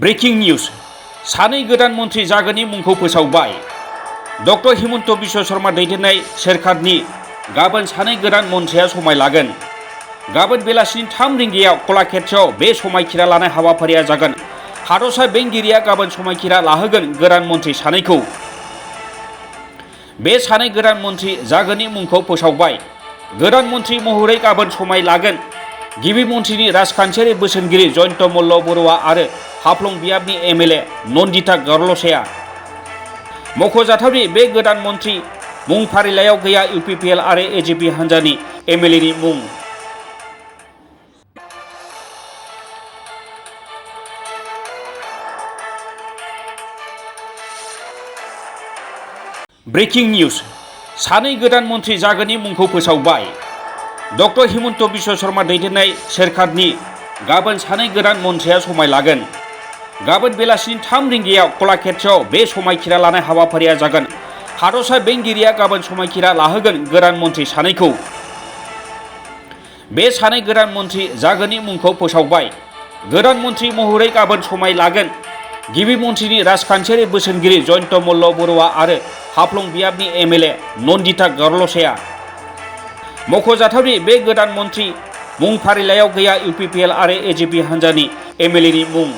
Breaking news सानै गोदान मन्थ्रि जागोननि मुंखौ फोसावबाय। डक्टर हिमन्त बिश्व शर्मा दैदेननाय सोरखारनि गाबोन सानै गोदान मन्थ्रिया समाय लागोन। गाबोन बेलासिनि 3 रिंगायाव कलाक्षेत्रआव बे समायखिरा लानाय हाबाफारिया जागोन। हादरसा बेंगिरिया गाबोन समायखिरा लाहोगोन गोदान मन्थ्रि सानैखौ। बे सानै गोदान मन्थ्रि जागोननि मुंखौ फोसावबाय। गोदान मन्थ्रि महरै गाबोन समाय लागोन। गिबि मन्थ्रिनि राजखान्थियारि बोसोनगिरि जयन्त मल्ल बरुवा आरो हाफ्लं बियाबनि एमएलए नन्दिता रल'सआ। मख'जाथावदि बे गोदान मन्थ्रि मुं फारिलाइयाव गैया UPPL आरो AJP हान्जानि एमएलएनि मुं। ब्रेकिं निउज सानै गोदान मन्थ्रि जागोननि मुंखौ फोसावबाय। डक्टर हिमन्त बिश्व शर्मा दैदेननाय सोरखारनि गाबोन सानै गोदान मन्थ्रिया समाय लागोन। गाबोन बेलासिनि 3 रिंगायाव कलाक्षेत्रआव बे समायखिरा लानाय हाबाफारिया जागोन। हादरसा बेंगिरिया गाबोन समायखिरा लाहोगोन गोदान मन्थ्रि सानैखौ। बे सानै गोदान मन्थ्रि जागोननि मुंखौ फोसावबाय। गोदान मन्थ्रि महरै गाबोन समाय लागोन। गिबि मन्थ्रिनि राजखान्थियारि बोसोनगिरि जयन्त मल्ल बरुवा आरो हाफ्लं बियाबनि एमएलए नन्दिता रल'सआ। मख'जाथावदि बे गोदान मन्थ्रि मुं फारिलाइयाव गैया UPPL आरो AJP हान्जानि एमएलएनि मुं।